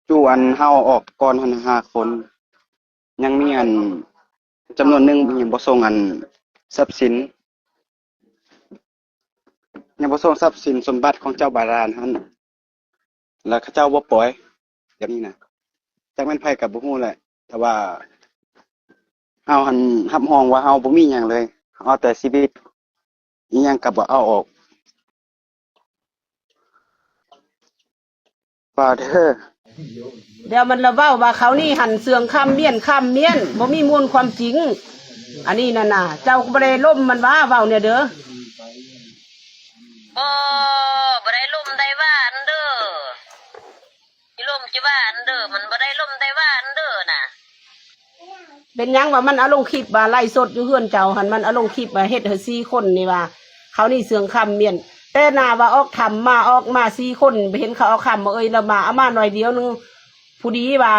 ຈູ່ອັນເຮົາອອກກ່ອນຫັ້ນຫ້າຄົນ ຍັງມີອັນຈຳນວນໜຶ່ງຍັງບໍ່ສົ່ງອັນຊັບສິນ ຍັງບໍ່ສົ່ງຊັບສິນສົມບັດຂອງເຈົ້າບາດານຫັ້ນ ແລ້ວເຂົາເຈົ້າບໍ່ປ່ອຍ ແບບນີ້ນະ ຈັກແມ່ນໃຜກໍບໍ່ຮູ້ແຫຼະ ແຕ່ວ່າເຮົາຫັ້ນຮັບຮອງວ່າເຮົາບໍ່ມີຫຍັງເລີຍ ເຮົາເອົາແຕ່ຊີວິດ ອີ່ຫຍັງກໍບໍ່ເອົາອອກ. ປາເດີ ດຽວມັນລະເວົ້າວ່າເຂົານີ້ຫັ້ນເຊື່ອງຄຳມ້ຽນ ຄຳມ້ຽນ ບໍ່ມີມູນຄວາມຈິງ ອັນນີ້ນັ້ນນະ ເຈົ້າກໍບໍ່ໄດ້ລົມມັນຫວາ ເວົ້າແນ່ເດີ. ບໍ່ ບໍ່ໄດ້ລົມໄດ້ຫວາອັນເດີ ຊິລົມຊິຫວາອັນເດີ ມັນບໍ່ໄດ້ລົມໄດ້ຫວາອັນເດີນະ. ເປັນຫຍັງວ່າມັນເອົາລົງຄລິບວ່າໄລຟ໌ສົດຢູ່ເຮືອນເຈົ້າຫັ້ນ ມັນເອົາລົງຄລິບວ່າເຮັດໃຫ້ສີ່ຄົນນີ້ວ່າ ເຂົານີ້ເຊື່ອງຄຳມ້ຽນ ແຕ່ໜ້າວ່າອອກຖ້ຳມາ ອອກມາສີ່ຄົນ ເຫັນເຂົາເອົາຄຳມາເອີຍລະມາ ເອົາມາໜ້ອຍດຽວໜຶ່ງ ຜູ້ດີວ່າ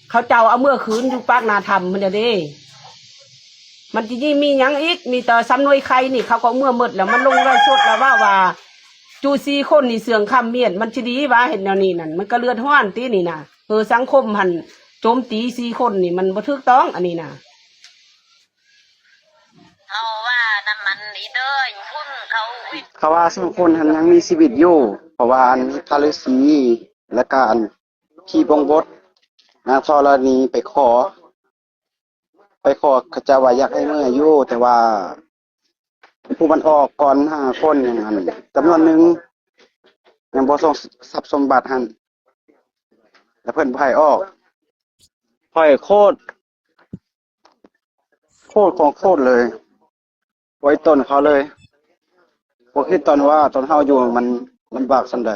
ເຂົາເຈົ້າເອົາເມືອຄືນຢູ່ປາກໜ້າຖ້ຳພຸ້ນແຫຼະເດ້. ມັນຊິມີຫຍັງອີກ ມີແຕ່ສຳນວຍໄຂ່ນີ້ ເຂົາກໍເອົາເມືອໝົດແລ້ວ ມັນລົງໄລຟ໌ສົດແລ້ວເວົ້າວ່າ ຈູ່ສີ່ຄົນນີ້ເຊື່ອງຄຳມ້ຽນ ມັນຊິດີຫວາ ເຮັດແນວນີ້ນັ້ນ ມັນກໍເດືອດຮ້ອນຕິນີ້ນະ. ເອີ ສັງຄົມຫັ້ນໂຈມຕີສີ່ຄົນນີ້ ມັນບໍ່ຖືກຕ້ອງອັນນີ້ນະ. ເຮົາວ່ານຳມັນອີເດີພຸ້ນເຂົາ ເຂົາວ່າສອງຄົນຫັ້ນຍັງມີຊີວິດຢູ່ ເພາະວ່າອັນພະລືສີ ແລະກະອັນ ທີ່ບົ່ງບົດ ນາງທໍລະນີໄປຂໍ ໄປຂໍເຂົາເຈົ້າວ່າຢາກໃຫ້ເມືອຢູ່ ແຕ່ວ່າຜູ້ມັນອອກກ່ອນຫ້າຄົນ ຍັງອັນຈຳນວນໜຶ່ງຍັງບໍ່ສົ່ງຊັບສົມບັດຫັ້ນ ແລ້ວເພິ່ນບໍ່ໃຫ້ອອກ. ຂ້ອຍໂຄດ ໂຄດຂອງໂຄດເລີຍ ບໍ່ເຫັນຕົນເຂົາເລີຍ ບໍ່ຄິດຕອນວ່າຕອນເຮົາຢູ່ມັນລຳບາກສ່ຳໃດ.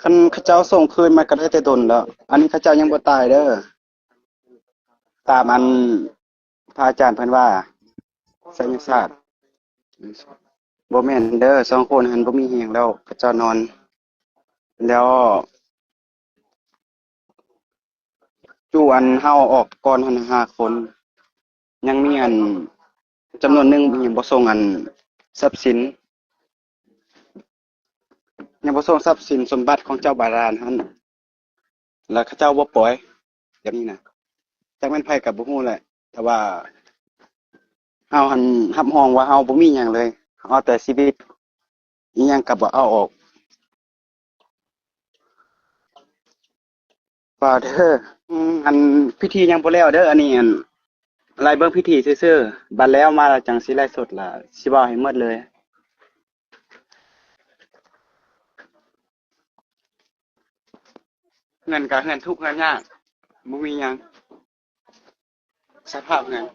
ຄັນເຂົາເຈົ້າສົ່ງຄືນມາກໍໄດ້ແຕ່ດົນແລ້ວ ອັນນີ້ເຂົາເຈົ້າຍັງບໍ່ຕາຍເດີ ຕາມອັນພະອາຈານເພິ່ນວ່າ ໄສຍະສາດ. ບໍ່ແມ່ນເດີ ສອງຄົນຫັ້ນບໍ່ມີແຮງແລ້ວ ເຂົາເຈົ້ານອນແລ້ວ. ຈູ່ອັນເຮົາອອກກ່ອນຫັ້ນຫ້າຄົນ ຍັງມີອັນຈຳນວນໜຶ່ງຍັງບໍ່ສົ່ງອັນຊັບສິນ ຍັງບໍ່ສົ່ງຊັບສິນສົມບັດຂອງເຈົ້າບາດານຫັ້ນ ແລ້ວເຂົາເຈົ້າບໍ່ປ່ອຍ ແບບນີ້ນະ ຈັກແມ່ນໃຜກໍບໍ່ຮູ້ແຫຼະ ແຕ່ວ່າເຮົາຫັ້ນຮັບຮອງວ່າເຮົາບໍ່ມີຫຍັງເລີຍ ເຮົາເອົາແຕ່ຊີວິດ ອີ່ຫຍັງກໍບໍ່ເອົາອອກ. ປາເດີ ອືມ ອັນພິທີຍັງບໍ່ແລ້ວເດີ ອັນນີ້ອັນໄລ່ເບິ່ງພິທີຊື່ໆ ບັດແລ້ວມາແລ້ວຈັ່ງຊິໄລຟ໌ສົດລະ ຊິເວົ້າໃຫ້ໝົດເລີຍ. ເຮືອນກໍເຮືອນທຸກເຮືອນຍາກ ບໍ່ມີຫຍັງ. ສະພາບເຮືອນ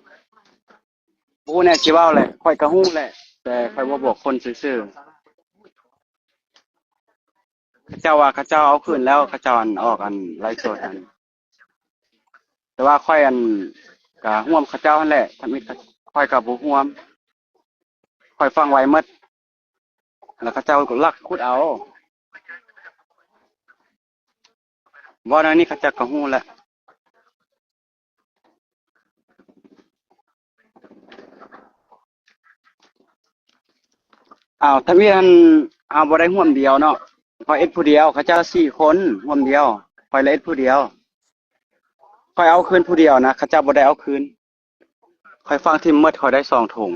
ບໍ່ແນ່ຊິເວົ້າແຫຼະ ຂ້ອຍກໍຮູ້ແຫຼະ ແຕ່ຂ້ອຍບໍ່ບອກຄົນຊື່ໆ. ເຂົາເຈົ້າວ່າເຂົາເຈົ້າເອົາຄືນແລ້ວ ເຂົາເຈົ້າອັນອອກອັນໄລຟ໌ສົດຫັ້ນ ແຕ່ວ່າຂ້ອຍອັນກໍຮ່ວມເຂົາເຈົ້າຫັ້ນແຫຼະ ທຳອິດຂ້ອຍກໍບໍ່ຮ່ວມ ຂ້ອຍຝັງໄວ້ໝົດ ແລ້ວເຂົາເຈົ້າກໍລັກຂຸດເອົາ. ເວົ້າແນວນີ້ເຂົາເຈົ້າກໍຮູ້ແລ້ວ. ອ້າວ ທະບຽນເຮົາບໍ່ໄດ້ຮ່ວມດຽວເນາະ ຂ້ອຍເຮັດຜູ້ດຽວ ເຂົາເຈົ້າສີ່ຄົນຮ່ວມດຽວ ຂ້ອຍລະເຮັດຜູ້ດຽວ. ຂ້ອຍເອົາຄືນຜູ້ດຽວນະ ເຂົາເຈົ້າບໍ່ໄດ້ເອົາຄືນ. ຂ້ອຍຝັງຖິ້ມໝົດ ຂ້ອຍໄດ້ສອງຖົງ.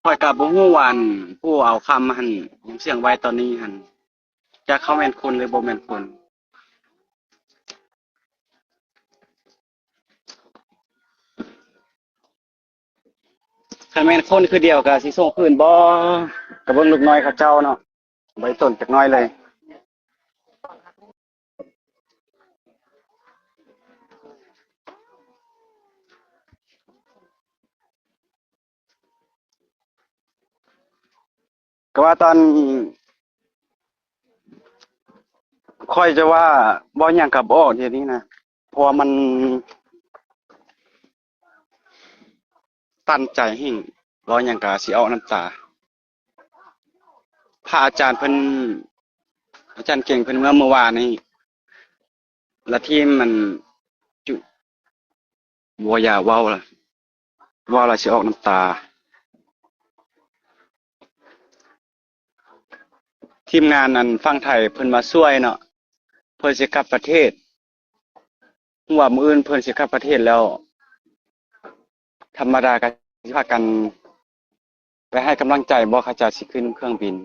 ຂ້ອຍກໍບໍ່ຮູ້ວ່າ ອັນ ຜູ້ເອົາຄຳຫັ້ນ ຍັງສ່ຽງໄວ້ຕອນນີ້ຫັ້ນ ຈັກເຂົາແມ່ນຄົນ ຫຼື ບໍ່ແມ່ນຄົນ. ຄັນແມ່ນຄົນຄືດຽວກໍຊິສົ່ງຄືນບໍ່? ກໍເບິ່ງລູກນ້ອຍເຂົາເຈົ້າເນາະ ບໍ່ໄດ້ສົນຈັກໜ້ອຍເລີຍ. ກໍວ່າຕອນ ຂ້ອຍຈະວ່າເວົ້າຫຍັງກໍບໍ່ອອກດຽວນີ້ນະ ເພາະວ່າມັນຕັນໃຈແຮງ ເວົ້າຫຍັງກໍຊິອອກນ້ຳຕາ. ພະອາຈານເພິ່ນ ອາຈານເກັ່ງເພິ່ນເມື່ອ ເມື່ອວານນີ້ ລະທີມມັນຈຸ ບໍ່ຢາກເວົ້າລະ. ເວົ້າແລ້ວຊິອອກນ້ຳຕາ. ທີມງານອັນຝັ່ງໄທເພິ່ນມາຊ່ວຍເນາະ, ເພິ່ນຊິກັບປະເທດ, ຮູ້ວ່າມື້ອື່ນເພິ່ນຊິກັບປະເທດແລ້ວ, ທຳມະດາກໍຊິພາກັນໄປໃຫ້ກຳລັງໃຈບໍ່ ເຂົາເຈົ້າຊິຂຶ້ນເຄື່ອງບິນ.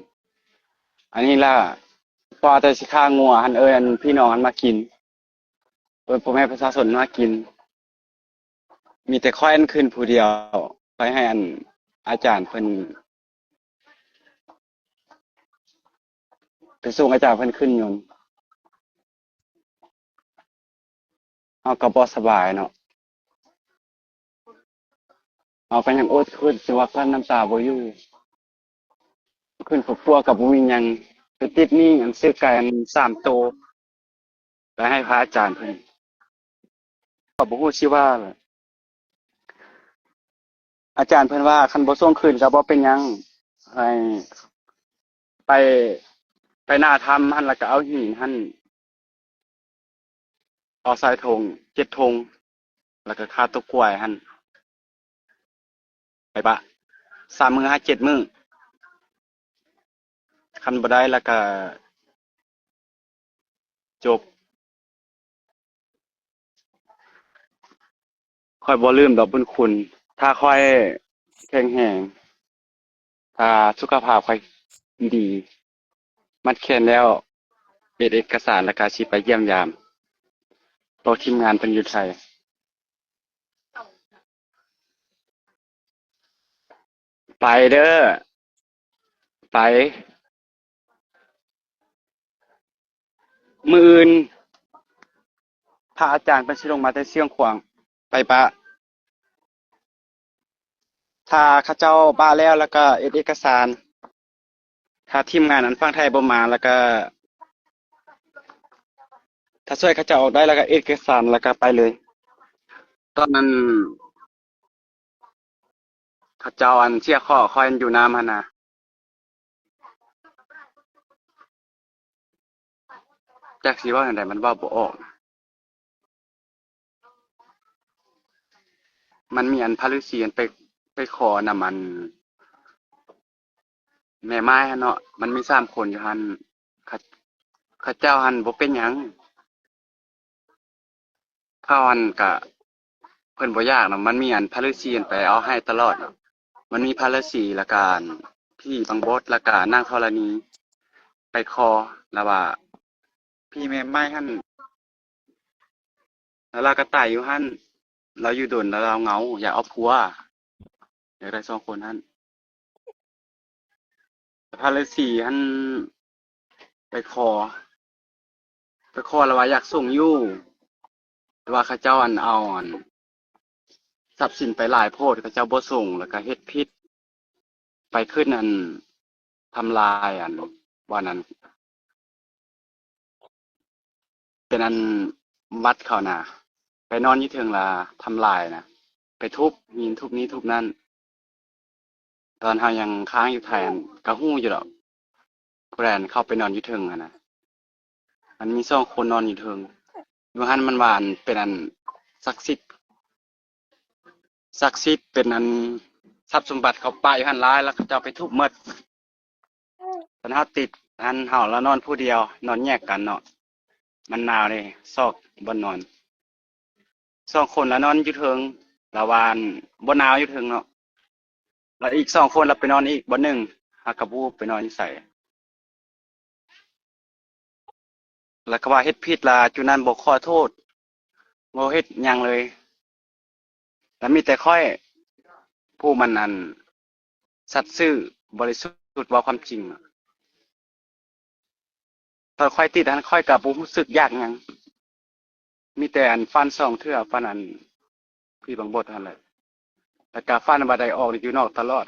ອັນນີ້ລະ ພໍແຕ່ຊິຂ້າງົວຫັ້ນ ເອີ້ນພີ່ນ້ອງຫັ້ນມາກິນ, ເອີ້ນພໍ່ແມ່ປະຊາຊົນມາກິນ. ມີແຕ່ຂ້ອຍອັນຂຶ້ນຜູ້ດຽວ, ຂ້ອຍໃຫ້ອັນອາຈານເພິ່ນ ໄປສົ່ງອາຈານເພິ່ນຂຶ້ນຍົນ. ເຮົາກໍບໍ່ສະບາຍເນາະ, ເຮົາກໍຍັງອົດຄຶດ ແຕ່ວ່າກັ້ນນ້ຳຕາບໍ່ຢູ່. ຂຶ້ນຂົວປົວກໍບໍ່ມີຫຍັງ, ໄປຕິດໜີ້ອັນຊື້ໄກ່ອັນສາມໂຕ ໄປໃຫ້ພະອາຈານເພິ່ນ. ກໍບໍ່ຮູ້ຊິວ່າ ອາຈານເພິ່ນວ່າຄັນບໍ່ສົ່ງຄືນກໍບໍ່ເປັນຫຍັງ, ໃຫ້ໄປ ໄປໜ້າຖ້ຳຫັ້ນ ແລ້ວກໍເອົາຫີນຫັ້ນ ເອົາໃສ່ຖົງເຈັດຖົງ ແລ້ວກໍຄາຕົວກວາຍຫັ້ນ ໄປປະ ສາມມື້ຫາເຈັດມື້. ຄັນບໍ່ໄດ້ແລ້ວກະຈົບ. ຂ້ອຍບໍ່ລືມດອກບຸນຄຸນ. ຖ້າຂ້ອຍແຂງແຮງ, ຖ້າສຸຂະພາບຂ້ອຍດີ, ມັດແຂນແລ້ວ ເຮັດເອກະສານ ແລ້ວກະຊິໄປຢ້ຽມຢາມພວກທີມງານເພິ່ນຢູ່ໄທ. ໄປເດີ້ ໄປ. ມື້ອື່ນພະອາຈານເພິ່ນຊິລົງມາແຕ່ຊຽງຂວາງ ໄປປະ. ຖ້າເຂົາເຈົ້າປະແລ້ວ ແລ້ວກະເຮັດເອກະສານ, ຖ້າທີມງານອັນຝັ່ງໄທບໍ່ມາ ແລ້ວກະ ຖ້າຊ່ວຍເຂົາເຈົ້າອອກໄດ້ ແລ້ວກະເອກະສານ ແລ້ວກະໄປເລີຍ. ຕອນນັ້ນ ເຂົາເຈົ້າອັນເສຍຂໍ້ຂ້ອຍຢູ່ນຳຫັ້ນນະ. ຈັກຊິເວົ້າແນວໃດ ມັນເວົ້າບໍ່ອອກ. ມັນມີອັນພະລືສີອັນໄປ ໄປຂໍນຳອັນແມ່ໝ້າຍຫັ້ນເນາະ, ມັນມີສາມຄົນຢູ່ຫັ້ນ. ເຂົາ ເຂົາເຈົ້າຫັ້ນບໍ່ເປັນຫຍັງ. ເຂົາຫັ້ນກະ ເພິ່ນບໍ່ຢາກນຳ, ມັນມີອັນພະລືສີໄປເອົາໃຫ້ຕະຫຼອດ. ມັນມີພະລືສີ ແລ້ວກະອັນຜີບັງບົດ ແລ້ວກະນາງທໍລະນີໄປຂໍ ລາວວ່າ ຜີແມ່ໝ້າຍຫັ້ນ ແລ້ວລາວກະຕາຍຢູ່ຫັ້ນ. ລາວຢູ່ດົນແລ້ວລາວເຫງົາ ຢາກເອົາຜົວ, ຢາກໄດ້ສອງຄົນຫັ້ນ. ພະລືສີຫັ້ນໄປຂໍ ໄປຂໍລະວ່າຢາກສົ່ງຢູ່ ແຕ່ວ່າເຂົາເຈົ້າອັນເອົາອັນຊັບສິນໄປຫຼາຍໂພດ, ເຂົາເຈົ້າບໍ່ສົ່ງ ແລ້ວກະເຮັດຜິດ ໄປຂຶ້ນອັນທຳລາຍອັນບ່ອນນັ້ນ ເປັນອັນວັດເຂົານະ, ໄປນອນຢູ່ເທິງລະທຳລາຍນະ, ໄປທຸບຫີນ ທຸບນີ້ທຸບນັ້ນ. ຕອນເຮົາຍັງຄ້າງຢູ່ໄທຫັ້ນ ກະຮູ້ຢູ່ດອກ ຜູ້ໃດອັນເຂົ້າໄປນອນຢູ່ເທິງຫັ້ນນະ. ມັນມີສອງຄົນນອນຢູ່ເທິງ. ຢູ່ຫັ້ນມັນວ່າອັນເປັນອັນສັກສິດ ສັກສິດ ເປັນອັນຊັບສົມບັດເຂົາປະຢູ່ຫັ້ນຫຼາຍ ແລ້ວເຂົາເຈົ້າໄປທຸບໝົດ. ຄັນເຮົາຕິດຫັ້ນ ເຮົາລະນອນຜູ້ດຽວ ນອນແຍກກັນເນາະ, ມັນໜາວເດ້ ຊອກບ່ອນນອນ. ສອງຄົນລະນອນຢູ່ເທິງ ລະວ່າອັນບໍ່ໜາວຢູ່ເທິງເນາະ, ລະອີກສອງຄົນລະໄປນອນອີກບ່ອນໜຶ່ງ ຫາກະບໍ່ຮູ້ໄປນອນຢູ່ໃສ. ແລ້ວກໍວ່າເຮັດຜິດລະຈຸນັ້ນບໍ່ຂໍໂທດ ບໍ່ເຮັດຫຍັງເລີຍ. ລະມີແຕ່ຂ້ອຍຜູ້ມັນອັນສັດຊື່ບໍລິສຸດເວົ້າຄວາມຈິງ. ຕອນຂ້ອຍຕິດຫັ້ນ ຂ້ອຍກໍບໍ່ຮູ້ສຶກຢາກຫຍັງ. ມີແຕ່ອັນຝັນສອງເທື່ອ, ຝັນອັນຜີບັງບົດຫັ້ນແຫຼະ. ແລ້ວກໍຝັນວ່າໄດ້ອອກຢູ່ນອກຕະຫຼອດ.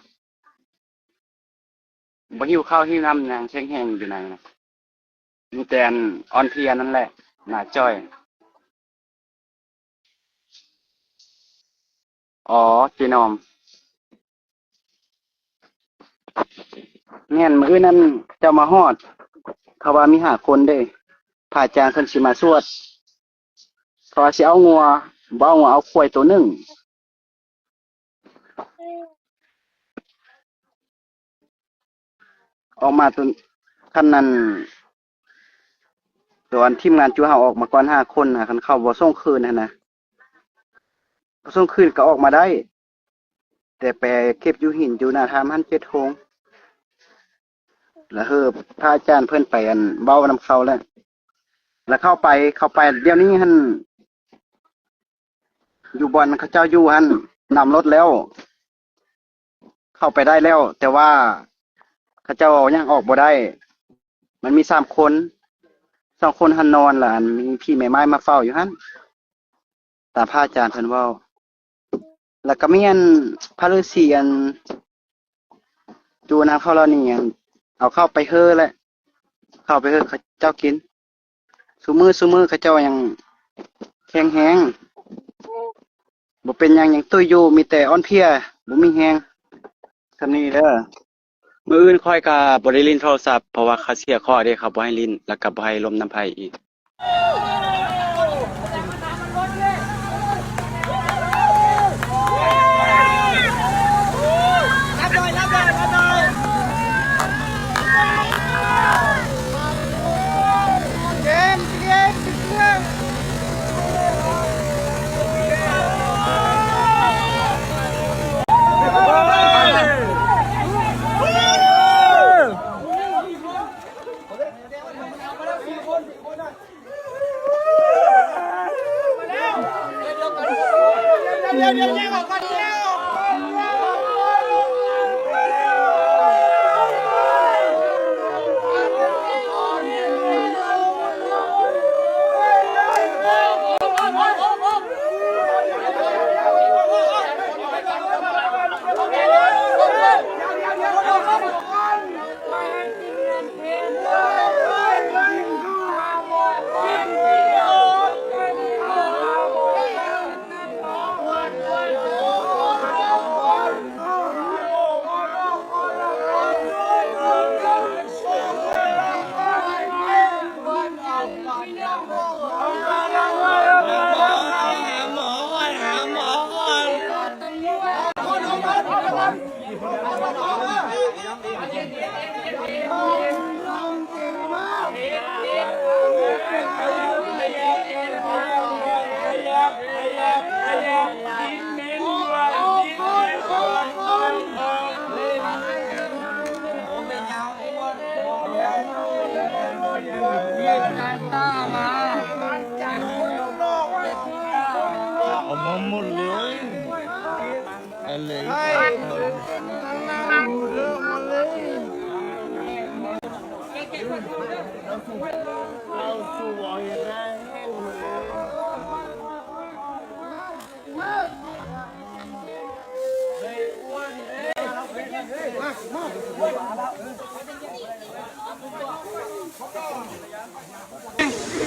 ບໍ່ຫິວເຂົ້າຫິວນ້ຳຫຍັງ, ແຂງແຮງຢູ່ໃນນະ. ມີແຕ່ອັນອ່ອນເພຍນັ້ນແຫຼະ, ໜ້າຈ່ອຍ. ອໍ ເຈນອມ. ແມ່ນ, ມື້ອື່ນນັ້ນເຈົ້າມາຮອດ, ເຂົາວ່າມີຫ້າຄົນເດ້, ພະອາຈານເພິ່ນຊິມາສວດ. ເຂົາວ່າຊິເອົາງົວ, ບໍ່ເອົາງົວ, ເອົາຄວາຍໂຕໜຶ່ງ. ອອກມາຕົນ ຄັນນັ້ນ ຕອນທີມງານຈຸເຮົາອອກມາກ່ອນຫ້າຄົນນະ ຄັນເຂົາບໍ່ສົ່ງຄືນຫັ້ນນະ ບໍ່ສົ່ງຄືນກໍອອກມາໄດ້ ແຕ່ໄປເກັບຢູ່ຫີນຢູ່ໜ້າຖ້ຳຫັ້ນເຈັດໂຮງ ແລ້ວເຮີພະອາຈານເພິ່ນໄປ ອັນ ເວົ້ານຳເຂົາແຫຼະ ແລ້ວເຂົ້າໄປ ເຂົ້າໄປດຽວນີ້ຫັ້ນ ຢູ່ບ່ອນເຂົາເຈົ້າຢູ່ຫັ້ນ ນຳລົດແລ້ວ ເຂົ້າໄປໄດ້ແລ້ວ ແຕ່ວ່າເຂົາເຈົ້າຍັງອອກບໍ່ໄດ້ ມັນມີສາມຄົນ ສອງຄົນຫັ້ນນອນ ລະ ອັນ ມີຜີແມ່ໄມ້ມາເຝົ້າຢູ່ຫັ້ນ ຕາມພະອາຈານເພິ່ນເວົ້າ ລະກະມີ ອັນ ພະລືສີ ອັນ ຢູ່ນຳເຂົາເຫຼົ່ານີ້ ອັນ ເອົາເຂົ້າໄປເຮີແຫຼະ ເຂົ້າໄປເຮີເຂົາເຈົ້າກິນ ຊຸມື້ ຊຸມື້ເຂົາເຈົ້າຍັງແຂງແຮງ ບໍ່ເປັນຫຍັງ ຍັງຕຸ້ຍຢູ່ ມີແຕ່ອ່ອນເພຍ ບໍ່ມີແຮງ ສ່ຳນີ້ເດີ. ມື້ອື່ນຂ້ອຍກະບໍ່ໄດ້ຫຼິ້ນໂທລະສັບ ເພາະວ່າເຂົາເສຍຂໍ້ເດ້ ເຂົາບໍ່ໃຫ້ຫຼິ້ນ ແລ້ວກະບໍ່ໃຫ້ລົມນຳໃຜອີກ. ເອົາມາໝົດເລີຍ ອັນເລີຍ.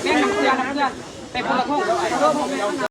ແມ່ນນຳເພື່ອນ ນຳເພື່ອນ ໄປຄົນລະທົ່ງ.